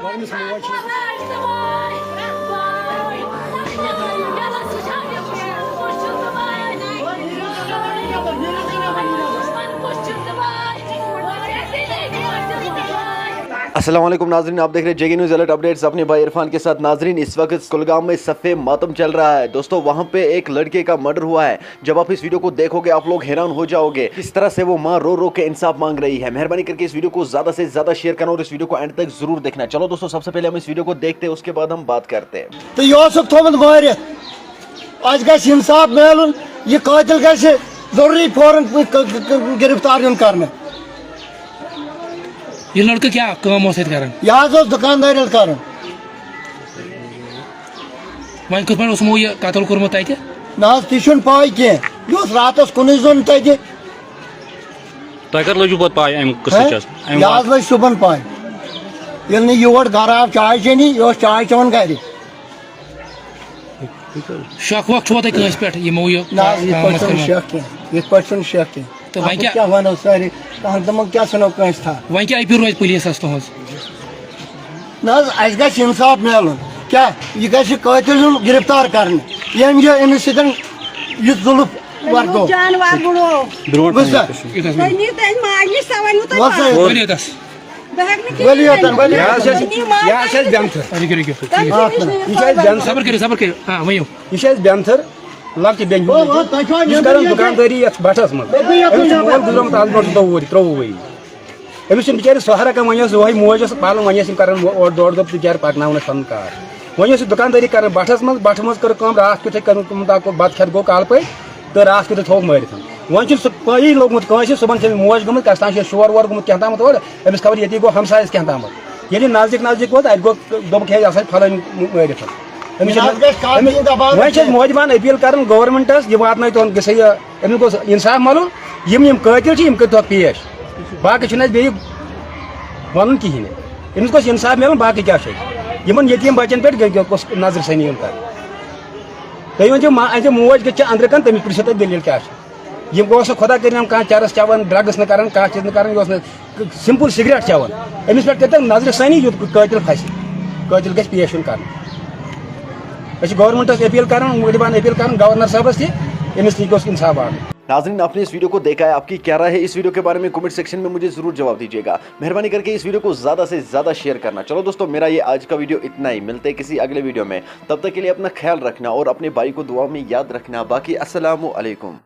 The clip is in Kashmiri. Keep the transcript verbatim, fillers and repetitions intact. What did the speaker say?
وَنُس موج چھِ۔ السلام علیکم ناظرین، آپ دیکھ رہے جے کے نیوز الرٹ اپڈیٹس اپنے بھائی عرفان کے ساتھ۔ ناظرین، اس وقت کلگام میں صف ماتم چل رہا ہے۔ دوستو، وہاں پہ ایک لڑکے کا مرڈر ہوا ہے۔ جب آپ اس ویڈیو کو دیکھو گے، آپ لوگ حیران ہو جاؤ گے کس طرح سے وہ ماں رو رو کے انصاف مانگ رہی ہے۔ مہربانی کر کے اس ویڈیو کو زیادہ سے زیادہ شیئر کرنا اور اس ویڈیو کو اینڈ تک ضرور دیکھنا۔ چلو دوستو، سب سے پہلے ہم اس ویڈیو کو دیکھتے ہیں، اس کے بعد ہم بات کرتے ہیں۔ تہٕ یہِ اوسُکھ تھوٚومُت مٲرِتھ۔ اَسہِ گژھِ اِنصاف میلُن، یہِ قٲتِل گژھِ ضروٗری فوراً گ-، گ-، گ-، گرفتار یُن کرنہٕ۔ یہِ لڑکہٕ کیٛاہ کٲم اوس اَتہِ کران؟ یہِ حظ اوس دُکاندٲری کران۔ وۄنۍ کِتھ پٲٹھۍ اوس یِمو یہِ قتل کوٚرمُت تَتہِ؟ نہ حظ، تہِ چھُنہٕ پَے کینٛہہ۔ یہِ اوس راتَس کُنُے زوٚن تَتہِ۔ تۄہہِ کر لٔجوٕ پتہٕ پاے امہِ قٕصٕچ ہے، حظ؟ امہِ یہِ حظ وقتہٕ؟ لٔج صُبحن پاے۔ ییٚلہِ نہٕ یور گرٕ آو چاے چیٚنہِ، یہِ اوس چاے چٮ۪وان گرِ۔ شک وک چھُوا تۄہہِ کٲنٛسہِ پٮ۪ٹھ یِمو یہِ نہ حظ، یِتھ کٲم پٲٹھۍ ٲس چھُنہٕ کٔرمٕژ؟ شک کینٛہہ، یِتھ پٲٹھۍ چھُنہٕ شک کینٛہہ۔ تہٕ وۄنۍ اَتھ کیٛاہ؟ کیٛاہ وَنو سٲری؟ تَتھ دَپان کیٛاہ ژھٕنو کٲنٛسہِ تھَپھ؟ وۄنۍ کیٛاہ اپیٖل روزِ پُلیٖسَس تُہٕنٛز؟ نہ حظ، اَسہِ گژھِ اِنصاف میلُن۔ کیٛاہ؟ یہِ گژھِ قٲتِل یُن گرفتار کرنہٕ، ییٚمۍ یہِ أمِس سۭتۍ یہِ ظُلُم ورتو۔ جانوار بُڑو۔ برونٛٹھ بوٗزتھا؟ یُتھ حظ تُہۍ ؤنِو۔ نِیِو تَمہِ ماجہِ نِش، سۄ ؤنِو تۄہہِ وَلہٕ سا۔ پانہٕ۔ ؤلِو یَتَس۔ بہٕ ہٮ۪کہٕ نہٕ ؤلِو کِہیٖنۍ یوٚتَن، ؤنِتھ۔ ؤلِو یہِ حظ چھِ اَسہِ، نِیِو ماجہِ یہِ حظ چھِ اَسہِ نِش۔ بٮ۪نتھٕر۔ رُکِو، رُکِو۔ تَمہِ نِش نِیِو صبر کٔرِو، صبر کٔرِو۔ ہاں، ؤنِو۔ یہِ چھِ اَسہِ بٮ۪نتھٕر، لۄکٹہِ بیٚنہِ ہُنٛد۔ او، او، تۄہہِ چھُوا یہِ چھُ نیُن کران یہِ؟ دُکاندٲری یَتھ بَٹھَس منٛز۔ أمِس چھُ مول گُزریومُت آز برونٛٹھ زٕتووُہ ؤری، ترٛۆوُہ ؤری۔ أمِس چھُنہٕ بِچٲرِس سہارا کانٛہہ، وۄنۍ ٲس یِہوٚے موج ٲس پَلان، وۄنۍ ٲسۍ یِم کَران اورٕ دورٕ دورٕ بِچارِ پَکناوان ٲسۍ پَنُن کار۔ وۄنۍ ٲس یہِ دُکاندٲری کَران بَٹھَس منٛز، بَٹھٕ منٛز کٔر کٲم، راتھ کیُتھُے کٔرمٕژ کٲم، تَتھ کوٚر بَتہٕ کھٮ۪تھ گوٚو کالہٕ پٲٹھۍ تہٕ راتھ کیُتھُے تھوٚوُکھ مٲرِتھ۔ وۄنۍ چھُنہٕ سُہ پَیی لوٚگمُت کٲنٛسہِ، صُبحن چھِ أمِس موج گٔمٕژ کَتہِ تام، چھِ شور وور گوٚمُت کیٛاہ تامَتھ اورٕ، أمِس خبر ییٚتی گوٚو ہمسایَس کیٛاہ تامَتھ۔ ییٚلہِ نزدیٖک نزدیٖک ووت، اَتہِ گوٚو دوٚپُکھ، ہے، یہِ ہسا چھِ فلٲنۍ مٲرِتھ۔ أمِس چھِ، یہِ حظ گژھِ کَتھ أمِس، یہِ دَباو وۄنۍ چھِ أسۍ کینٛہہ۔ موجبان اپیٖل کَران گورنمنٹَس، یہِ واتنٲیِو تُہُنٛد، گژھِ یہِ، أمِس گوٚژھ اِنصاف مَلُن۔ یِم، یِم قٲتِل چھِ، یِم کٔرۍ تَتھ پیش۔ باقٕے چھُنہٕ اَسہِ بیٚیہِ وَنُن کِہیٖنۍ۔ أمِس گوٚژھ اِنصاف مِلُن، باقٕے کیٛاہ چھُ اَسہِ؟ یِمَن یتیٖم بَچَن پٮ۪ٹھ گٔژھ، گوٚژھ نظرِ ثٲنی یُن کَرنہٕ۔ تُہۍ ؤنۍزیو ما-، أنۍزیو موج گٔژھۍ چھِ أنٛدرٕ کَنہِ، تٔمِس پِرٛژھِو تُہۍ دٔلیٖل کیٛاہ چھِ۔ یِم اوس نہٕ خۄدا کٔرِنۍ کانٛہہ چرس چٮ۪وان، ڈرگس نہٕ کران، کانٛہہ چیٖز نہٕ کران، یہِ اوس نہٕ simple cigarette چٮ۪وان۔ أمِس پٮ۪ٹھ کٔرۍتو نظرِ ثٲنی، یُتھ قٲتِل پھسہِ، قٲتِل گژھِ پیش یُن کرنہٕ۔ أسۍ چھِ گورنمنٹس اپیل کران، مُغلِبان اپیل کران، گورنر صٲبس تہِ، أمِس نِش گوٚژھ انصاف واتُن۔ ناظرین، آپ نے اس ویڈیو کو دیکھا ہے، آپ کی کیا رائے ہے اس ویڈیو کے بارے میں؟ کمنٹ سیکشن میں مجھے ضرور جواب دیجیے گا۔ مہربانی کر کے اس ویڈیو کو زیادہ سے زیادہ شیئر کرنا۔ چلو دوستو، میرا یہ آج کا ویڈیو اتنا ہی، ملتے ہیں کسی اگلے ویڈیو میں، تب تک کے لیے اپنا خیال رکھنا اور اپنے بھائی کو دعا میں یاد رکھنا۔ باقی السلام علیکم۔